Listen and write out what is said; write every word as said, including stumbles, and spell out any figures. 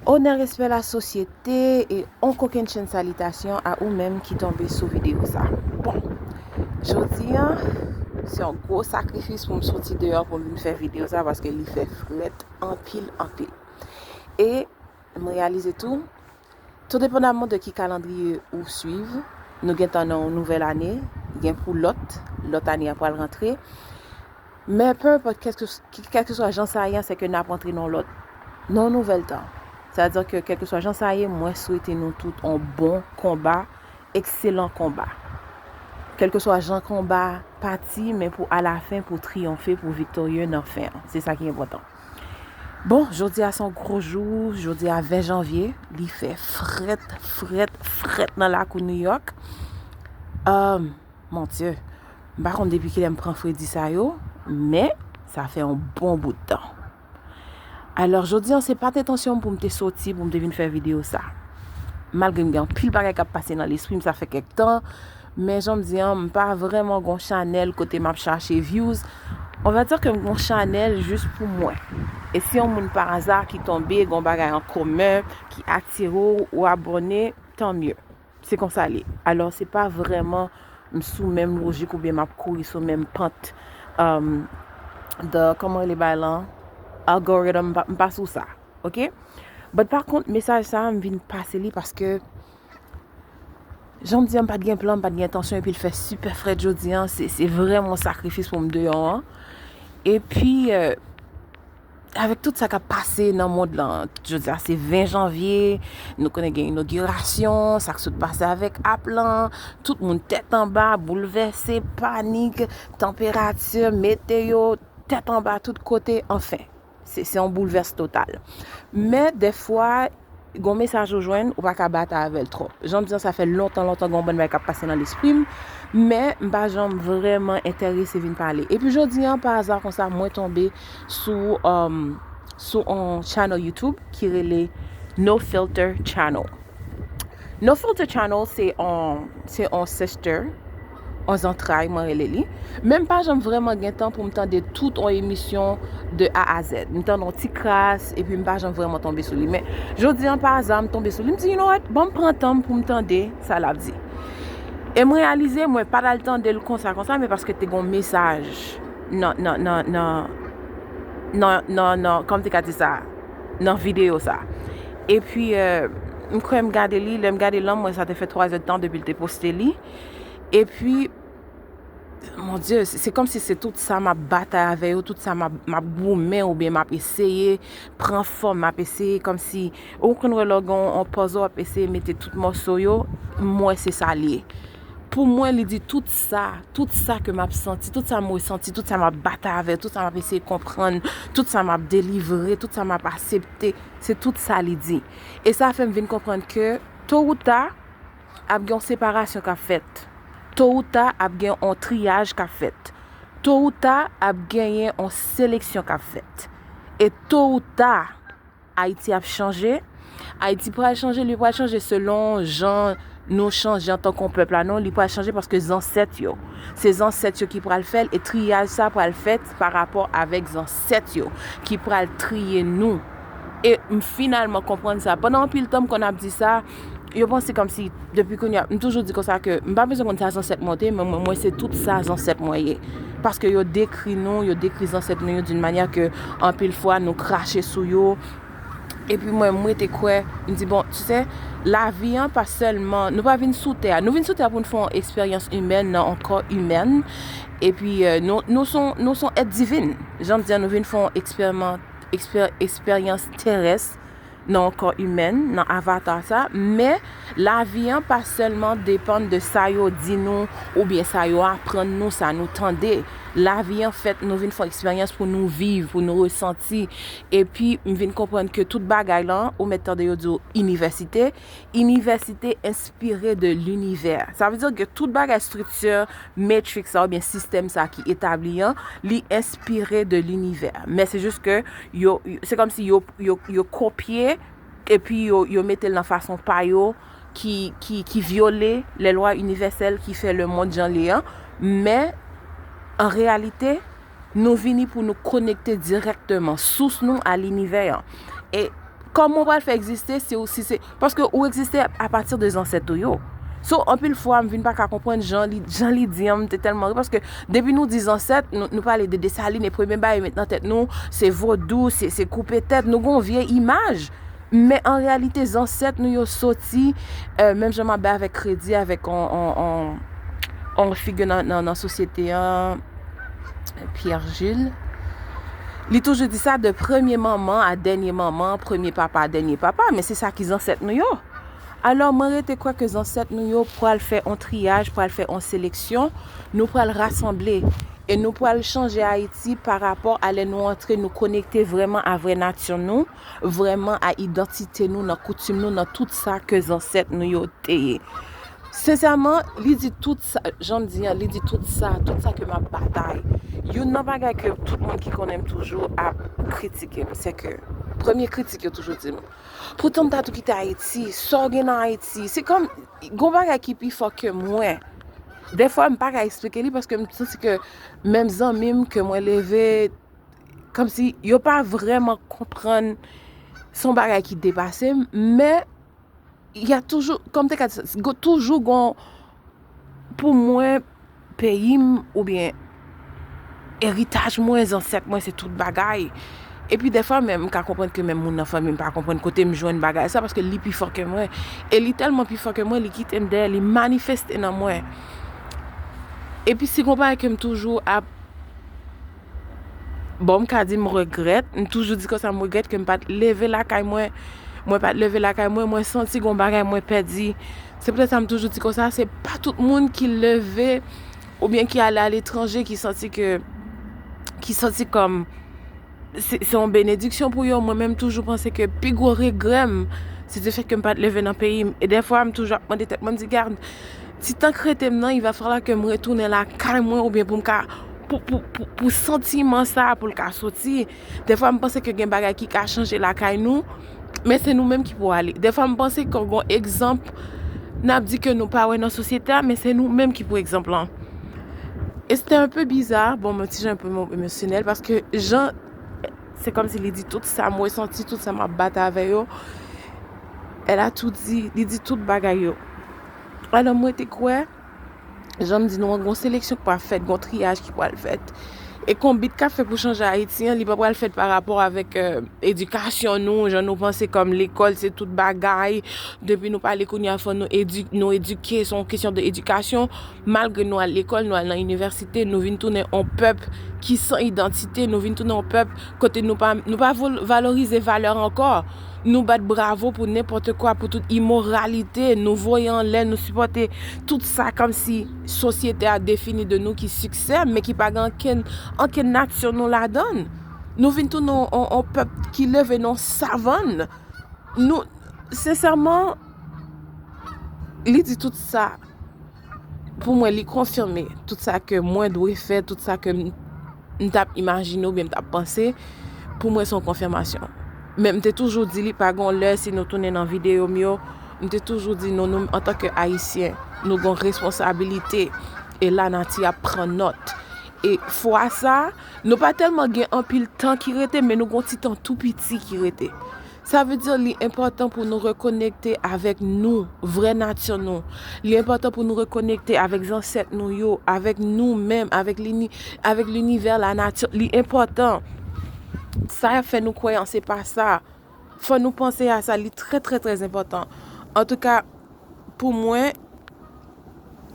Onè, respè, lasosyete, e on kokennchenn salitasyon a ou menm ki tonbe sou videyo sa. Bon, jodi a, se yon gwo sakrifis pou m soti deyò pou m vin fè videyo sa, paske li fè frèt anpil, anpil. E m reyalize tou, tou depandaman de ki kalandriye ou swiv, nou gentan nan yon nouvèl ane, gen pou lòt, lòt ane a pral rantre. Men peu importe, kèlkeswa jan sa ye, se ke n ap antre nan lòt, nan yon nouvèl tan. Sa vle di ke kèlkeswa jan sa ye, mwen swete nou tout yon bon konba, ekselan konba. Kèlkeswa jan konba pati, men pou alafen, pou triyonfe, pou viktorye nan fen an. Se sa ki enpòtan. Bon, jodi a se yon gwo jou, jodi a ven janvye, li fè frèt, frèt, frèt nan lakou New York. Um, Mon Dye, m pa konn depi kilè m pran fredi sa yo, men sa fè yon bon bout tan. Alò, jodi a, se pa t entansyon m pou m te soti, pou m te vin fè videyo sa. Malgre m gen anpil bagay k ap pase nan lespri m, sa fè kèk tan, men jan m di an, m pa vrèman gon chanèl kote m ap chache views. On va dire ke m gon chanèl jis pou mwen. E si yon moun pa aza ki tonbe, gon bagay an komen, ki atire w, ou abòne, tan mye. Se konsa l ye. Alò, se pa vrèman m sou menm lojik oubyen m ap kouri sou menm pant, um, the, kòman rele bagay lan? Algorithm, m pa, m pa sou sa. Oke? But pa kont, mesaj sa a, m vin pase li paske, jan m di an, m pa t gen plan, m pa t gen entansyon, epi l fè sipè frèt jodi an. Se, se vrèman yon sakrifis pou m deyò an. Epi, euh, avèk tout sa k ap pase nan mond lan, jodi a se ven janvye, nou konnen gen inogirasyon, sa k sot pase avèk app lan, tout moun tèt anba, boulvèse, panik, tanperati, meteyo, tèt anba tout kote, anfen. Se, se yon boulvès total. Men dèfwa, gon mesaj ou jwenn, ou pa ka batay avè l twòp. Jan m di an, sa fè lontan, lontan, gon bann bagay k ap pase nan lespri m, men m pa janm vrèman enterese vin pale. Epi jodi an, pa aza konsa, mwen tonbe sou, um, sou on channel YouTube ki rele No Filter Channel. No Filter Channel, se on, se on sister, on zantray, mwen rele li. Men m pa janm vrèman gen tan pou m tande tout on emisyon de A a Z. M tande on ti kras, epi m pa janm vrèman tonbe sou li. Men jodi an, pa aza, m tonbe sou li. M di, you know what? Ban m pran tan m pou m tande sa l ap di. E m reyalize, mwen pa t al tande l konsa, konsa, men paske te gon mesaj nan, nan, nan, nan, nan, nan, nan, kòman m te ka di sa? Nan videyo sa. Epi, euh, m kwè m gade li, lè m gade l lan, m wè sa te fè twa zè d tan depi l te poste li. Epi, mon Dye, se, se kòmsi se tout sa m ap batay avè yo, tout sa m ap, m ap goumen oubyen m ap eseye pran fòm, m ap eseye kòmsi, ou konn wè lè w gen yon, yon puzzle, w ap eseye mete tout mòso yo, m wè se sa l ye. Pou mwen, li di tout sa, tout sa ke m ap santi, tout sa m resanti, tout sa m ap batay avè, tout sa m ap eseye konprann, tout sa m ap delivre, tout sa m ap aksepte, se tout sa li di. E sa fè m vin konprann ke, to ou ta, ap gen yon separasyon k ap fèt. To ou ta, ap gen yon triyaj k ap fèt. To ou ta, ap genyen yon seleksyon k ap fèt. E to ou ta, Ayiti ap chanje. Ayiti pral chanje, li pral chanje selon jan nou chanje antanke yon pèp la, non, li pral chanje paske zansèt yo. Se zansèt yo ki pral fè l, e triyaj sa pral fèt pa rapò avèk zansèt yo, ki pral triye nou. E m finalman konprann sa. Pandan anpil tan, m konn ap di sa, yo panse kòmsi, depi kounye a, m toujou di konsa ke m pa bezwen konn sa zansèt mwen te, men mwen, mwen se tout sa zansèt mwen ye. Paske yo dekri nou, yo dekri zansèt nou yo d'une manière ke anpil fwa nou krache sou yo. Epi mwen, mwen te kwè, m di, bon, tu sais, lavi an pa sèlman, nou pa vin sou tè a. Nou vin sou tè a pou n fè yon eksperyans imèn nan yon kò imèn. Epi, euh, nou, nou son, nou son èt divin. Jan m di an, nou vin fè yon eksperman-, eksper-, eksperyans terès nan yon kò imèn, nan avata sa. Men, lavi an pa sèlman depann de sa yo di nou, oubyen sa yo aprann nou, sa nou tande. Lavi an fèt, nou vin fè yon eksperyans pou nou viv, pou nou resanti. Epi, m vin konprann ke tout bagay lan, ou mèt tande yo di w inivèsite. Inivèsite enspire de linivè. Sa vle di ke tout bagay, estrikti, matrix sa, oubyen sistèm sa ki etabli an, li enspire de linivè. Men se jis ke yo, se kòmsi yo, yo, yo kopye, epi yo, yo mete l nan fason pa yo, ki, ki, ki vyole lè lwa inivèsèl ki fè lemonn jan l ye an. Men, an reyalite, nou vini pou nou konekte dirèkteman sous nou a linivè an. E Kòman w pral fè egziste si w, si se, paske ou egziste apati de zansèt ou yo. So, anpil fwa, m vin pa ka konprann jan li, jan li di an, m te tèlman ri, paske depi nou di zansèt, nou, nou pale de Desalin, e premye bagay yo met nan tèt nou, se vodou, se, se koupe tèt, nou gon vye imaj. Men an reyalite, zansèt nou yo soti, euh, menm jan m ap bay avèk kredi, avèk on, on, on, on figi nan, nan, nan sosyete an, Pierre Jules. Li toujou di sa, de premye manman a dènye manman, premye papa a dènye papa, men se sa ki zansèt nou yo. Alò, mwen rete kwè ke zansèt nou yo pral fè on triyaj, pral fè on seleksyon, nou pral rasanble e nou pral chanje Ayiti pa rapò a lè nou antre, nou konekte vrèman a vrè nati nou, vrèman a idantite nou, nan koutim nou, nan tout sa ke zansèt nou yo te ye. Sensèman, li di tout sa, jan m di an, li di tout sa, tout sa ke m ap batay. Youn nan bagay ke tout moun ki konnen m toujou ap kritike m, se ke, premye kritik yo toujou di m, poutan m ta tou kite Ayiti, sa w gen nan Ayiti? Se kòm, gon bagay ki pi fò ke mwen. Dèfwa, m pa ka eksplike li paske m santi ke menm zanmi m ke mwen leve, kòmsi yo pa vrèman konprann, se yon bagay ki depase m, men y a toujou, kòm te ka di sa, go-, toujou gon, pou mwen, peyi m oubyen eritaj mwen, zansèt mwen, se tout bagay. Epi dèfwa menm, m ka konprann ke menm moun nan fanmi m pa konprann kote m jwenn bagay sa, paske li pi fò ke mwen. E li tèlman pi fò ke mwen, li kite m dèyè, li manifeste nan mwen. Epi si gon bagay ke m toujou ap Bon, m ka di m regrèt, m toujou di konsa m regrèt ke m pa t leve lakay mwen, mwen pa t leve lakay mwen, mwen santi gon bagay mwen pèdi. Se poutèt sa m toujou di konsa, se pa tout moun ki leve oubyen ki ale aletranje ki santi ke, ki santi kòm se, se yon benediksyon pou yo. Mwen menm toujou panse ke pi gwo regrè m, se di fèt ke m pa t leve nan peyi m. E dèfwa, m toujou ap mande tèt mwen, m di, gad, ti tan k rete m nan, il va falloir ke m retounen lakay mwen oubyen pou m ka, pou, pou, pou, pou santiman sa a, pou l ka soti. Dèfwa, m panse ke gen bagay ki ka chanje lakay nou, men se nou menm ki pou ale. Dèfwa, m panse ke gon egzanp, n ap di ke nou pa wè nan sosyete a, men se nou menm ki pou egzanp lan. E se te un peu bizarre, bon, mwen ti jan un peu emosyonèl, paske jan, se kòmsi li di tout sa m resanti, tout sa m ap bat avè yo. Elle a tout dit, li di tout bagay yo. Alò, mwen te kwè, jan m di nou an, gon seleksyon ki pral fèt, gon triyaj ki pral fèt. E konbit k ap fèt pou chanje Ayiti an, li pa pral fèt pa rapò avèk, euh, edikasyon nou, jan nou panse kòm lekòl se tout bagay. Depi nou pale kounye a, fò nou edi-, nou edike, se yon kesyon de edikasyon. Malgre nou al lekòl, nou al nan inivèsite, nou vin tounen yon pèp ki san idantite, nou vin tounen yon pèp kote nou pa, nou pa vo-, valorize valè ankò. Nou bat bravo pou nenpòt kwa, pou tout imoralite, nou voye anlè, nou sipòte tout sa kòmsi sosyete a defini de nou ki siksè, men ki pa gen ankenn, ankenn nati nou ladan l. Nou vin tounen yon, yon, yon pèp ki leve nan yon savann. Nou, sensèman, li di tout sa. Pou mwen, li konfime tout sa ke mwen dwe fè, tout sa ke m, m t ap imajine oubyen m t ap panse, pou mwen, se yon konfimasyon. Men m te toujou di li, pa gon lè, si nou tounen nan videyo m yo, m te toujou di nou, nou, antanke Ayisyen, nou gon responsabilite, e lanati ap pran nòt. E fwa sa, nou pa tèlman gen anpil tan ki rete, men nou gon ti tan tou piti ki rete. Sa vle di li enpòtan pou nou rekonekte avèk nou, vrè nati nou. Li enpòtan pou nou rekonekte avèk zansèt nou yo, avèk nou menm, avèk lini-, avèk linivè, lanati. Li enpòtan. Sa y ap fè nou kwè an, se pa sa. Fò nou panse a sa, li trè, trè, trè enpòtan. Antouka, pou mwen,